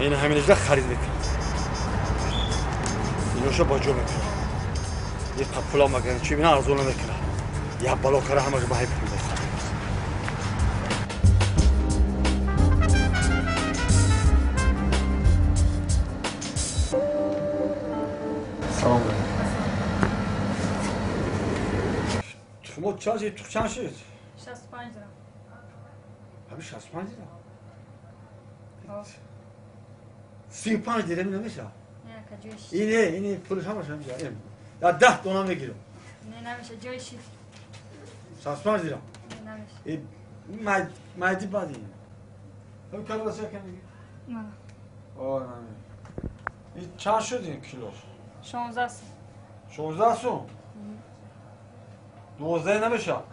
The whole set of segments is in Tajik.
Ин ҳаминҷа харид мекунад. Иноша ба ҷо мекунад. Ин пула магар чи бина арзон намекунад. Як бало кара ҳамаш ба ҳай пул мехарад. Салом алейкум. Тухмо чанд шид? Тух чанд шид? 65 дирам. Ҳамин 65 дирам? 35 дирам намешавад? Не, ака, ҷои шид. Ине, ине, пулш ҳамаш ҳамҷа. Я 10 дона мегирам. Не, намеша, ҷои шид. 65 дирам? Не, намеша. Майди баъди. Ҳам калбаса якам мегирӣ? Мана. О, наме. Ин чанд шуд ин килош? 16 сум. 16 сум? 12 намешавад?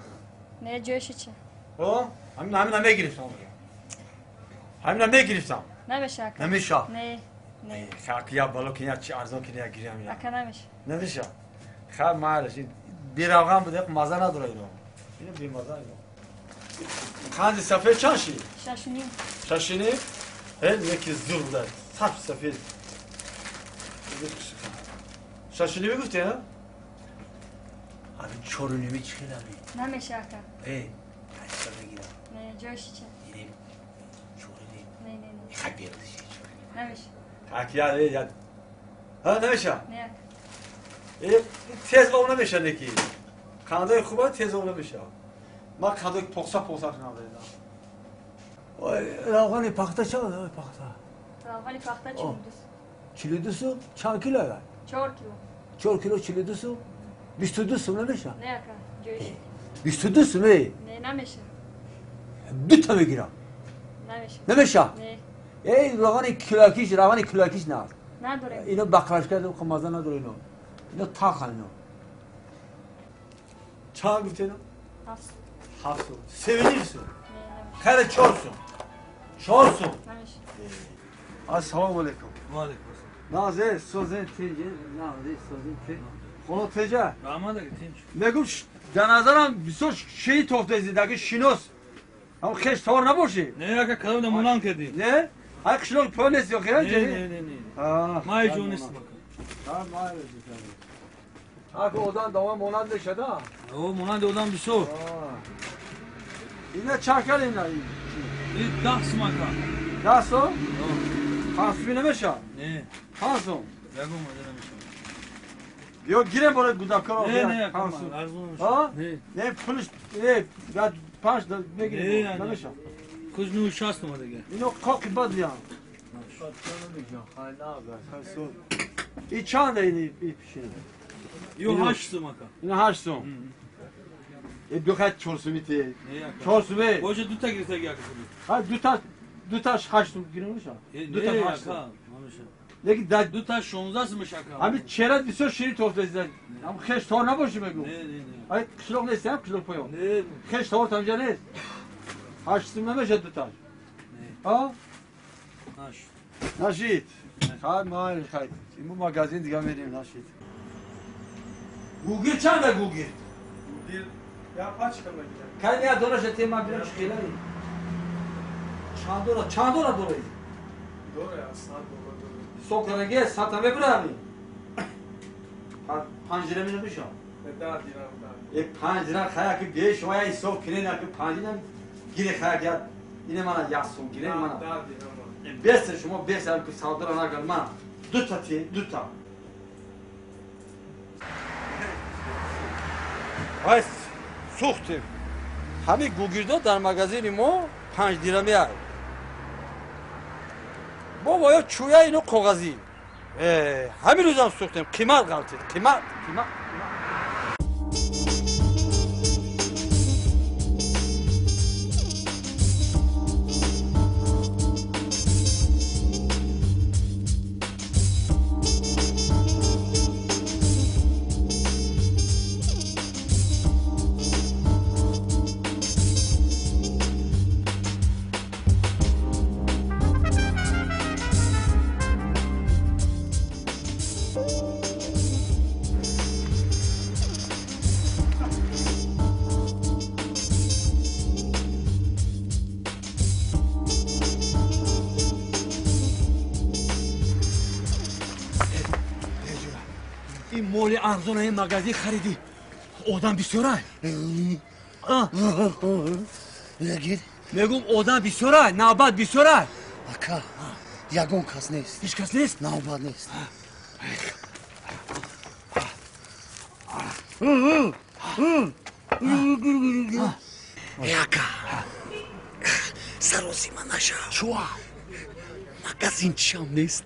Не, ҷои шид чи? О, ҳамина мегирифтам. Ҳамина мегирифтам. Намеша, ака. Намеша? Не, не. Хак я бало ки я чи арзон ки я гирам я. Ака, намеша. Намеша. Хай майлаш. Беравған буда, маза надора ино. Ино бемаза ино. Қанди сафед чанд шид? 6.5. 6.5? Э, яки зур буда. Сап сафед. 6.5 гуфти, ҳа? Ҳамин 4.5 чӣ хелами? Намеша, ака. Э, 8 мегирам. Не, ҷои шид чи? Ине 4.5. Не, не, не. Хай бердиши. Намеша. Хак я, я. Ҳа, намеша? Не, ака. Э, тез об намеша неки. Қандои хуба тез об намеша. Ман қандои покса покса надоидам. Ой, равғани пахта чанд? Ой, пахта. Равғани пахта 42 сум. 42 сум? Чанд кило ай? 4 кило. 4 кило 42 сум? 22 сум намеша? Не, ака, ҷои шид. 22 сум, эй? Не, намеша. Дута мегирам. Намеша. Намеша? Не. Эй, равғани килакиш, равғани килакиш на. Надорем. Ино баклажка маза надора ино. Ино тахан ино. Чанд гуфти ино? 7 сум. 7 сум. 7.5 сум. Не, намеша. Хайра 4 сум. 4 сум. Намеша. Ассалому алейкум. Ва алейкум ассалом. Назе, созен тинҷе, назе, созен тинҷ. Хоно теҷа? Раҳмат, ака, тинч. Мегум, дар назарам бисёр шеи тофта зиндаги шинос. Ам хеш тор набошӣ? Не, ака, кадом монанд кардӣ? Не? Ай қишлоқ поён нест ё хел? Не, не, не, не. Ма ҳеҷ ҷо нестам, ака. Ҳа, ма ҳеҷ. Одам дома монанд мешада? О, монанди одам бисёр. Ина чанд кал ина? И 10 сум, ака. 10 сум? 5 суми намеша? Не. 5 сум? Ягон маза намеша. Биё гирем бора гудакаро. Не, не, ака, арзон намеша. Не, не, пулш, не, да 5 мегирем. Намеша. Куз 9.60 сум дига. Ино қоқи бад биям. И чанд ини пишин? Ё 8 сум, ака. Ина 8 сум. Э, биё 4 суми те. 4 суми. Боже, дута гирифтаги, ака, худи. Ҳа, дута дута 8 сум гирем меша. Дута 8 сум. Намеша. Лекин да дута 16 сум меша, ака. Ҳамин чера бисёр шири тофта зида. Ҳам хеш тор набошӣ мегум. Не, не, не. Ай қишлоқ нест, ҳам қишлоқ поён. Не. Хеш тор тамҷа нест. 8 сум намеша дуташ. Ҳа? Нашид. Нашид. Хай майл хай. Иму магазин дига мерим нашид. Гугир чанда гугир? Гугир я пачка мегирам. Кай не донаша те ма бирам чхелари. Чанд дора, чанд дора дораи? Дора я 100 доллар дора. Сокараге сата мебирами. 5 дирам намеша. 10 дирам да. Э 5 дирам хая ки беш вая ҳисоб кинен ки 5 дирам гире хая я ине мана як сум гире мана. 10 дирам. Бес шумо бес ки савдора нагар ман. Дута ти, дута. Ай сӯхтем. Ҳамин гугирдо дар магазини мо 5 дирами ай. Бобо ё чӯя ино коғазӣ. Э, ҳамин рӯзам сӯхтем, қимат ғалтид, қимат, қимат. Ин моли арзона ин магазин харидӣ. Одам бисёрай. Мегум одам бисёрай, навбат бисёрай. Ака, ягон кас нест. Ҳеҷ кас нест? Навбат нест. Ака, саросима нашав. Чуа? Магазинчиам нест.